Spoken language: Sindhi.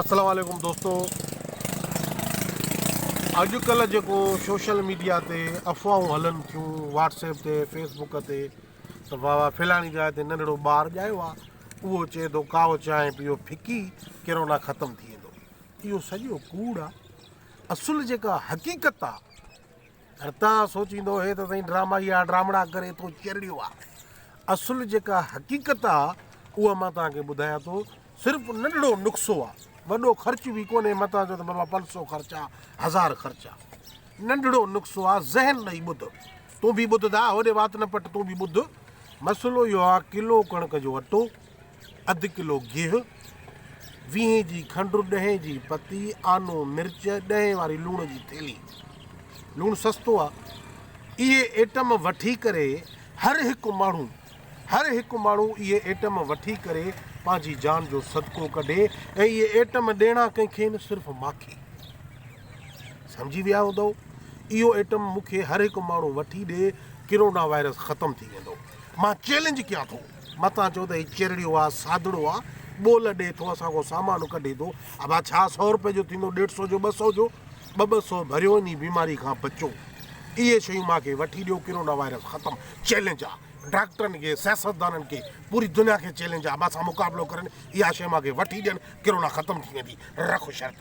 السلام عليڪم دوستو اڄ ڪلهه جيڪو سوشل ميڊيا تي افواهون هلن ٿيون واٽس ايپ تي فيس بڪ تي ته بابا فلاڻي جاء تي ننڍڙو ٻار ڄايو آ اهو چئي ٿو ڪائو چانهه پيو ڦڪي ڪرونا ختم ٿي ويندو اهو سڄو ڪوڙ آ اصل جيڪا حقيقت آ هاڻ توهان سوچيندو هي ته سائين ڊراما اها ڊرامڙا ڪري ٿو چرڙيو آ. اصل جيڪا حقيقت آ اها مان توهان کي ٻڌايان ٿو صرف ننڍڙو نقصو آ وڏو خرچ به ڪونهي متان چئو ته بابا 500 خرچ آ هزار خرچ آ ننڍڙو نقصو آ ذهن ڏئي ٻڌ تون به ٻڌ دا هوڏي وات نه پٽ تون به ٻڌ مسئلو اهو آ ڪلو ڪڻڪ جو اٽو اڌ ڪلو گيهه، ويهين جي کنڊ، ڏهين جي پتي، آنو مرچ، ڏهين واري لوڻ جي ٿيلهي. لوڻ سستو آ. اهي ايٽم وٺي ڪري هر هڪ ماڻهو هر هڪ ماڻهو اهي ايٽم وٺي ڪري پنهنجي جان جو صدقو ڪڍي ۽ اهي ايٽم ڏيڻا ڪنهن کي نه صرف ماکي. سمجهي ويا هوندؤ. اهو ايٽم مون کي هر هڪ ماڻهو وٺي ڏي ڪرونا وائرس ختم ٿي ويندو. مان چئلينج ڪيان ٿو. متان چئو ته هي چرڙيو آ، سادڙو آ، ٻول ڏئي ٿو، اسان کان سامان ڪڍي ٿو. ابا ڇا سئو روپئي جو ٿيندو، ڏيڍ سئو جو، ٻه سئو جو؟ ٻه ٻه سئو ڀريو انهي بيماري کان بچو. اهي شيون مان کي وٺي ڏيو، ڪرونا وائرس ختم. چئلينج آ. ڊاڪٽرن کي، سياستدانن کي، پوري دنيا کي چئلينج آ، مان سان مقابلو ڪرن، اها شيء مان کي وٺي ڏين، ڪرونا ختم ٿي ويندي. رک شرط.